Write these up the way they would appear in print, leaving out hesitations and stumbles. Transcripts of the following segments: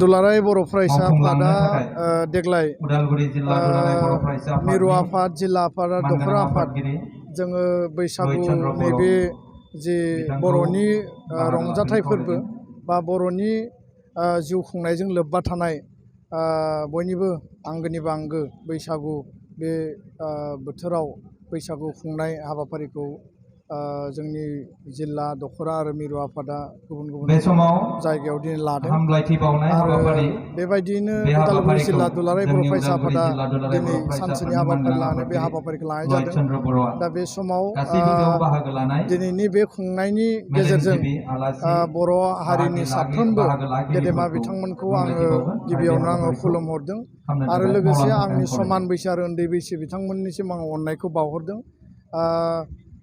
दुलाराय बर' फरायसा आफादा देग्लाय मिरु आफाद जिल्ला आफाद दखरा आफाद जोङो बैसागु नैबे जे बर'नि रंजाथाइ फोरबो बा बर'नि जिउ खुंनायजों लोब्बा थानाय बयनिबो आंगोनिबो आंगो बैसागु बे बोथोराव बैसागु खुंनाय हाबाफारिखौ जोंनि जिल्ला दखरा आरो मिरु आफादा गुबुन गुबुन जायगायाव दिनै लादों आरो बेबायदियैनो उदालगुरि जिल्ला दुलाराय बर' फरायसा आफादा दिनै सानसेनि हाबाफारि लानानै बे हाबाफारिखौ लानाय जादों। दा बे समाव दिनैनि बे खुंनायनि गेजेरजों बर' हारिनि साफ्रोमबो गेदेमा बिथांमोनखौ आङो गिबियावनो खुलुमहरदों आरो लोगोसे आंनि समान बैसो आरो उन्दै बैसो बिथांमोननिसिम आं अननायखौ बावहरदों।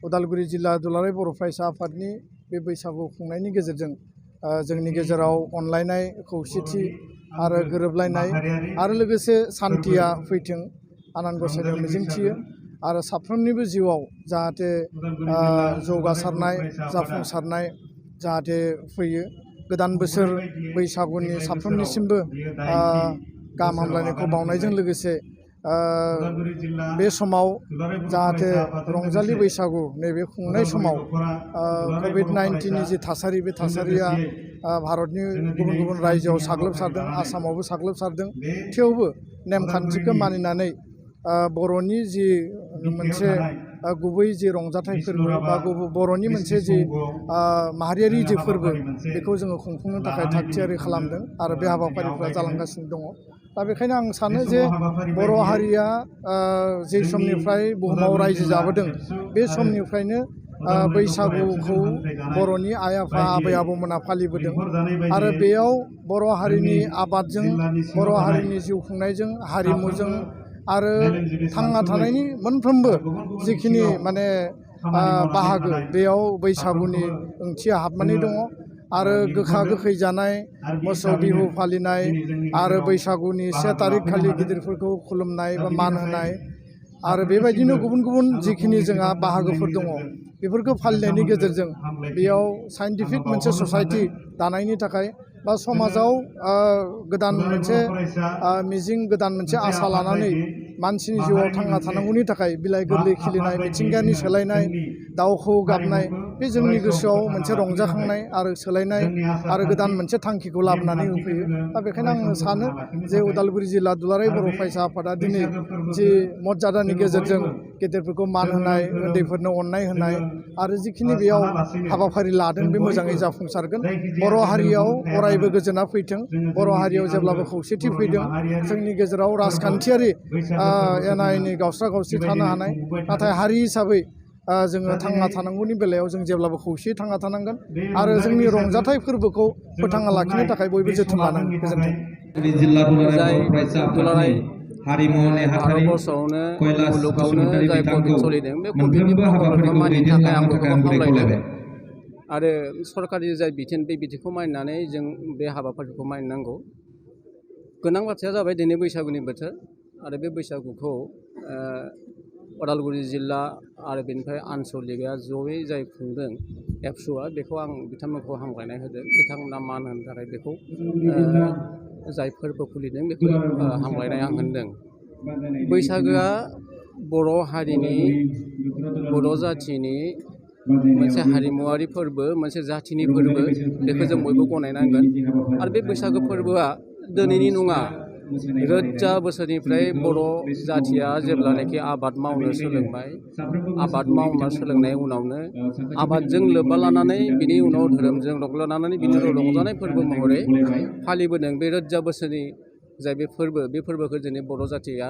उदालगुरि जिल्ला दुलाराय बर' फरायसा आफादनि बे बैसागु खुंनायनि गेजेरजों जोंनि गेजेराव अनलायनाय खौसेथि आरो गोरोबलायनाय आरो लोगोसे सान्थिया फैथों आनान गसाइनियाव मिजिंथियो आरो साफ्रोमनिबो जिउआव जाहाथे जौगासारनाय जाफुंसारनाय जाहाथे फैयो। गोदान बोसोर बैसागुनि साफ्रोमनिसिमबो गाहाम हामलायनायखौ बावनायजों लोगोसे बे समाव जाहाथे रंजालि बैसागु नैबे खुंनाय समाव कभिड-19नि जि थासारि बे थासारिया भारतनि गुबुन गुबुन रायजोआव साग्लोबसारदों, आसामावबो साग्लोबसारदों। थेवबो नेमखान्थिखौ मानिनानै बर'नि जि मोनसे गुबै जि रंजाथाइ फोरबो बा बर'नि मोनसे जि माहारियारि जि फोरबो बेखौ जोङो खुंफुंनो थाखाय थागथियारि खालामदों आरो बे हाबाफारिफ्रा जालांगासिनो दङ। दा बेखायनो आं सानो जे बर' हारिया जे समनिफ्राय बुहुमाव रायजो जाबोदों बे समनिफ्रायनो बैसागुखौ बर'नि आइ आफा आबै आबौमोना फालिबोदों आरो बेयाव बर' हारिनि आबादजों बर' हारिनि जिउ खुंनायजों हारिमुजों आरो थांना थानायनि मोनफ्रोमबो जिखिनि माने बाहागो बेयाव बैसागुनि ओंथिया हाबनानै दङ आरो गोखा गोखै जानाय, मोसौ बिहु फालिनाय आरो बैसागुनि 1 तारिख खालि गिदिरफोरखौ खुलुमनाय बा मान होनाय आरो बेबायदिनो गुबुन गुबुन जिखिनि जोंहा बाहागोफोर दङ बेफोरखौ फालिनायनि गेजेरजों बेयाव साइन्टिफिक मोनसे ससाइटि दानायनि थाखाय बा समाजाव गोदान मोनसे मिजिं गोदान मोनसे आसा लानानै मानसिनि जिउआव थांना थानांगौनि थाखाय बिलाइ गोरलै खिलिनाय, मिथिंगानि सोलायनाय, दाउ खौवौ गाबनाय बे जोंनि गोसोआव मोनसे रंजाखांनाय आरो सोलायनाय आरो गोदान मोनसे थांखिखौ लाबोनानै होफैयो। दा बेखायनो आं सानो जे उदालगुरि जिल्ला दुलाराय बर' फरायसा आफादा दिनै जि मर्यादानि गेजेरजों गेदेरफोरखौ मान होनाय, उन्दैफोरनो अननाय होनाय आरो जिखिनि बेयाव हाबाफारि लादों बे मोजाङै जाफुंसारगोन। बर' हारियाव अरायबो गोजोना फैथों, बर' हारियाव जेब्लाबो खौसेथि फैदों, जोंनि गेजेराव राजखान्थियारि एना एनि गावस्रा गावस्रि थानो हानाय, नाथाय हारि हिसाबै जोङो थांना थानांगौनि बेलायाव जों जेब्लाबो खौसेयै थांना थानांगोन आरो जोंनि रंजाथाइ फोरबोखौ फोथांना लाखिनो थाखाय बयबो जोथोन लानांगोन। गोजोन्थों। हारिमु भारतबर्षआवनो मुलुगावनो जाय कभिड सोलिदों बे कभिडनि प्रट'कलखौ मानिनो थाखाय आं बयखौबो खावलायदों आरो सरकारि जाय बिथोन बे बिथोनखौ मानिनानै जों बे हाबाफारिखौ मानिनांगौ। गोनां बाथ्राया जाबाय दिनै बैसागुनि बोथोर आरो बे बैसागुखौ उदालगुरि जिल्ला आरो बेनिफ्राय आनसलिकआ जयै जाय खुंदों एबसुआ बेखौ आं बिथांमोनखौ हामलायनाय होदों। बिथांमोना मान होनो थाखाय बेखौ जाय फोरबो खुलिदों बेखौ हामलायनाय आं होनदों। बैसागोआ बर' हारिनि बर' जाथिनि मोनसे हारिमुवारि फोरबो, मोनसे जाथिनि फोरबो, बेखौ जों बयबो गनायनांगोन आरो बे बैसागो फोरबोआ दिनैनि नङा, रोजा बोसोरनिफ्राय बर' जाथिया जेब्लानाखि आबाद मावनो सोलोंबाय, आबाद मावना सोलोंनाय उनावनो आबादजों लोब्बा लानानै बिनि उनाव धोरोमजों लोब्बा लानानै बिनि उनाव रंजानाय फोरबो महरै फालिबोदों। बे रोजा बोसोरनि जाय बे फोरबोखौ जोंनि बर' जाथिया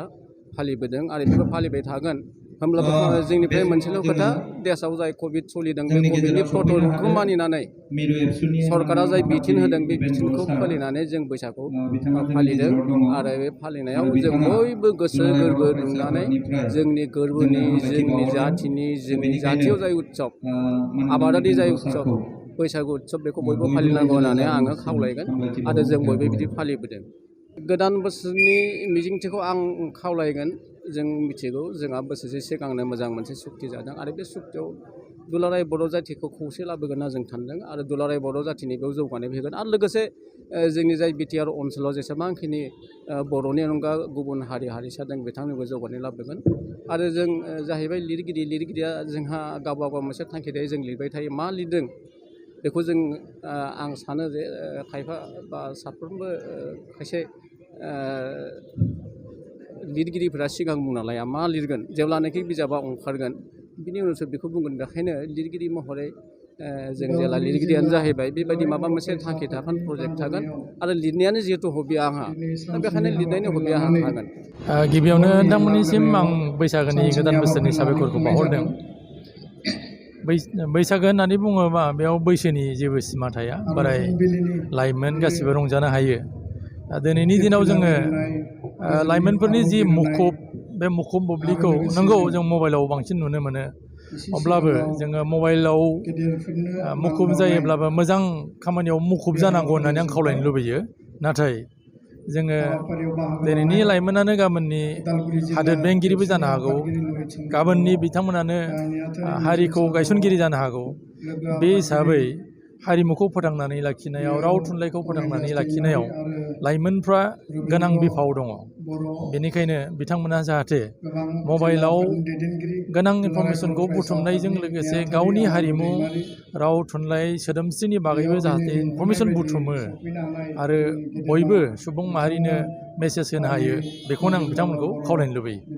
फालिबोदों आरो बेखौ फालिबाय थागोन। होमब्लाबो जोंनिफ्राय मोनसेल' खोथा, देशआव जाय कभिड सोलिदों बे कभिडनि प्रट'कलखौ मानिनानै सरकारा जाय बिथोन होदों बे बिथोनखौ फालिनानै जों बैसागु फालिदों आरो बे फालिनायाव जों बयबो गोसो गोरबो दुंनानै जोंनि गोरबोनि, जोंनि जाथिनि, जोंनि जाथियाव जाय उत्सब, आबादारि जाय उत्सब, बैसागु उत्सब बेखौ बयबो फालिनांगौ होननानै आङो खावलायगोन आरो जों बयबो बिदि फालिबोदों। गोदान बोसोरनि मिजिंथिखौ आं खावलायगोन। जों मिथिगौ जोंहा बोसोरसे सिगांनो मोजां मोनसे सुक्ति जादों आरो बे सुक्तियाव दुलाराय बर' जाथिखौ खौसे लाबोगोन होनना जों सानदों आरो दुलाराय बर' जाथिनि बेयाव जौगानाय फैगोन आरो लोगोसे जोंनि जाय बिटिआर ओनसोलाव जेसेबांखिनि बर'नि अनगा गुबुन हारि हारिसा दं बिथांमोनखौ जौगानाय लाबोगोन आरो जों जाहैबाय लिरगिरिया जोंहा गावबा गाव मोनसे थांखि थायो जों लिरबाय थायो मा लिरदों बेखौ जों आं सानो जे खायफा बा साफ्रोमबो खायसे लिरगिरिफोरा सिगां बुंना लाया मा लिरगोन जेब्लानाखि बिजाबा ओंखारगोन बिनि उनावसो बेखौ बुंगोन बेखायनो लिरगिरि महरै जों जेला लिरगिरियानो जाहैबाय बेबायदि माबा मोनसे थांखि थागोन प्रजेक्ट थागोन आरो लिरनायानो जिहेतु हबि आंहा दा बेखायनो लिरनायनि हबि आंहा थागोन। गिबियावनो नोंथांमोननिसिम आं बैसागोनि गोदान बोसोरनि साबायखरखौ बावहरदों। बैसागो होननानै बुङोबा बेयाव बैसोनि जेबो सिमा थाया बोराय लाइमोन गासिबो रंजानो हायो। दिनैनि दिनाव जोङो लाइमोनफोरनि जि मुखुब बे मुखुब बुब्लिखौ नंगौ जों मबाइलाव बांसिन नुनो मोनो अब्लाबो जोङो मबाइलाव मुखुब जायोब्लाबो मोजां खामानियाव मुखुब जानांगौ होननानै आं खावलायनो लुबैयो। नाथाय जोङो दिनैनि लाइमोनानो गाबोननि हादोर बेंगिरिबो जानो हागौ गाबोननि बिथांमोनानो हारिखौ गायसनगिरि जानो हागौ। बे हिसाबै हारिमुखौ फोथांनानै लाखिनायाव राव थुनलाइखौ फोथांनानै लाखिनायाव लाइमोनफ्रा गोनां बिफाव दङ। बेनिखायनो बिथांमोना जाहाथे मबाइलाव गोनां इनफरमेसनखौ बुथुमनायजों लोगोसे गावनि हारिमु राव थुनलाइ सोदोमस्रिनि बागैबो जाहाथे इनफरमेसन बुथुमो आरो बयबो सुबुं माहारिनो मेसेज होनो हायो बेखौनो आं बिथांमोनखौ खावलायनो लुबैयो।